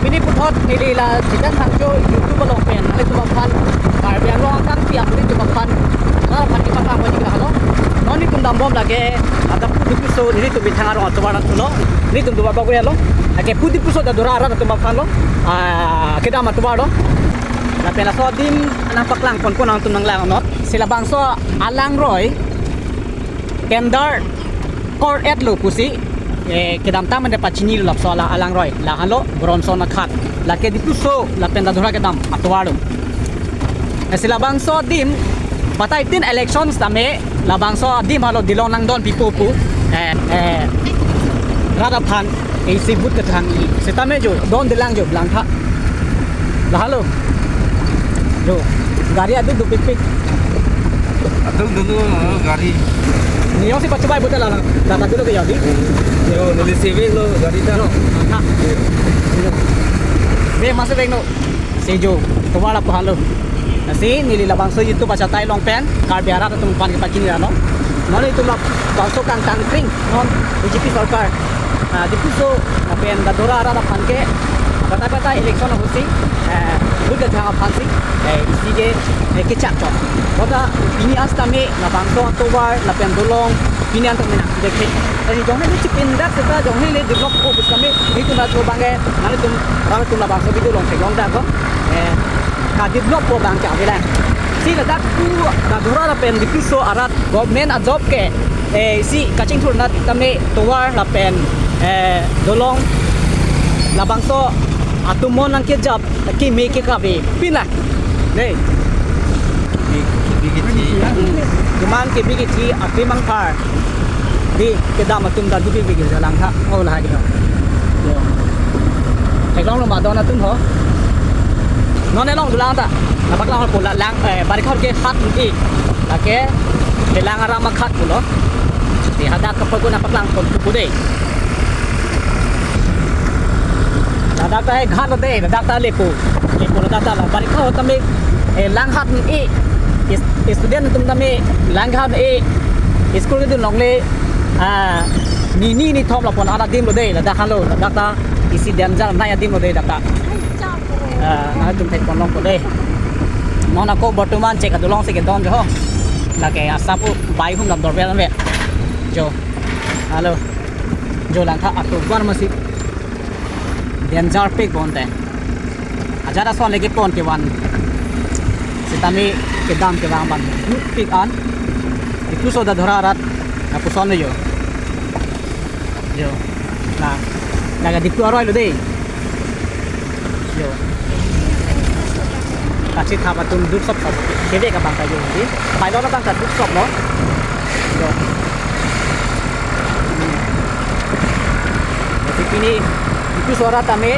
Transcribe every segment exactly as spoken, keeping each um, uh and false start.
Pini puthot neli la Jitan Phangcho YouTube along pen nanglitum aphan Karbi Anglong akangpi aputhot atum aphan, rat aphan kepaklang pon-ik lahelo. Non nelitum dambom lake ladak Diphu aso, nelitum Bithang arong atovar nangthulo. Nelitum tovar bak-o lo. Lake Diphu aso Dadora arat atum aphan lo. Ah, kedam atovar lo. Lapen laso adim nangpaklang ponpo, nangtum nanglang non. Si labangso alangroi tender kor-et lo pusi, eh, kedamtang mande pachini lo laso ala alangroi. Lahenlo Bronson akhat. Lake Diphu aso lapen Dadora kedam atovar lo. Eh, si labangso adim, batai tin election tame labangso adim henlo Dilong nangdon pipo pu, eh, eh, rat aphan isi vote kethang-i. Sitame jo, dondelang jo, langtha. Lahelo. Jo, gari aduk duk pikpik. Aduk duk, oh, gari. Niyong si pachubai bote lalang. Tata dulu ke jadi. Jo, neli saving lo gari ta. Jo, langtha. Be, masih bengno. Si jo, tovar lapu henlo. Lasi neli labangso YouTube achatai along pen Karbi arat atum aphan kepachini ra non. Non nelitum labangso kangtang kring non B J P sorkar, ah, Diphu aso lapen Dadora arat aphan ke batai batai election ahut si, eh, vote kethang aphan si, eh, isi ke, eh, kechak chot. Bonta pini an setame labangso atovar lapen dolong pini an tame nangdekhe. Lasi jonghini chipindak seta jonghini develop-po pu setame nelitum rat abang ke, nanglitum rat atum labangso video along theklong daknon. Eh, kadevelop-po abang ke avelang. Si ladak pu Dadora lapen Diphu aso arat government a-job ke, eh, si kachingthur nat tame tovar lapen, eh, dolong labangso atum mon nangkejap keme ke kave pin la. Dei. Kebi, kebi kethi. Hmm. Keman kebi kethi, api mangphar. Dei, kedam atum ta dubi bigil jalang tha. Oh, lahai kedam. Yo. Theklong lo ma don atum ho. Non along dolang ta. Nangpaklang ponpo la lang, eh, barikha ke hat un-e. Lake, kelang aram akhat pulo. Dei, hadak kapag ko nangpaklang ponpo dei. Ladak ta he ghat lo dei, ladak ta lepo. Lepo ladak ta la. Barikha ahut tame, eh, lang hat un-e. Is-, student atum tame lang hat un-e. School kedun longle, ah, ni ni ni thom lapu-an adim lo dei, ladak henlo, ladak ta isi danger nai adim lo dei, ladak ta. Ah, nangtum thek pon longpo dei. Non ako bortoman chek adolong si kedon jo ho. Lake asap u bai hum dam dor vel vel. Jo. Halo. Jo langtha atovar masi. Danger pik bonte. Ajat ason lagi pon kevan. Sitame kedam kevang abang. Pik an. Diphu aso Dadora arat. Lapuson lo jo. Jo. La. Laga Diphu aroi lo dei. Jo. Kachethap atum duk sop sop. Kevek abang ta jo dei. Pilot abang ta duk sop lo. Jo. Hmm. Lasi pini Diphu aso arat tame,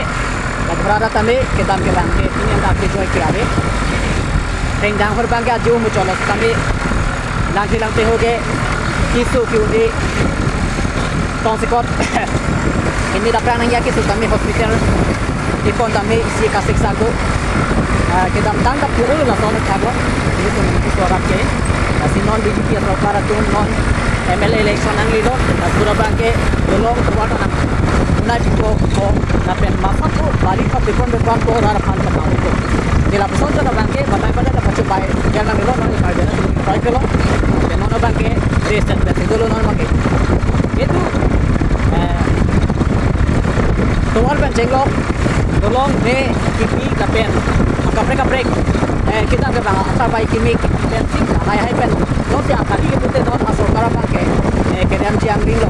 Dadora arat tame, kedam kevang ke, pini an ta kejoi ke ave. Thengdang hor abang ke ajo muchot lo tame, langthe langthe ho ke, keso ke-un-e, tongsekot. Ini daprang nangji akeso tame hospital. Ipon tame isi kasik sago. Ah, kedamtang ta pu-ul lason thago. Ini tum Diphu aso arat ke. Lasi non B J P asorkar atum non M L A election nanglelo. Dadora abang ke dolong tovar ta nang. Unai pipo ko lapen masa ko bari ko pipon pipon ko rat aphan ta nang ko. Dei lapuson ta abang ke batai batai ta pachubai. Jana melo non Karbi Anglong try kelo. Lapen non abang ke rest and best dolo non abang ke. Itu, eh, tovar pen chenglok, dolong ne kipi lapen, kaprek kaprek, eh, kita ke bang asar bai kimi pen sing hai hai pen, non si akali ke pute non asorkar abang ke, eh, kedam jiang ding lo,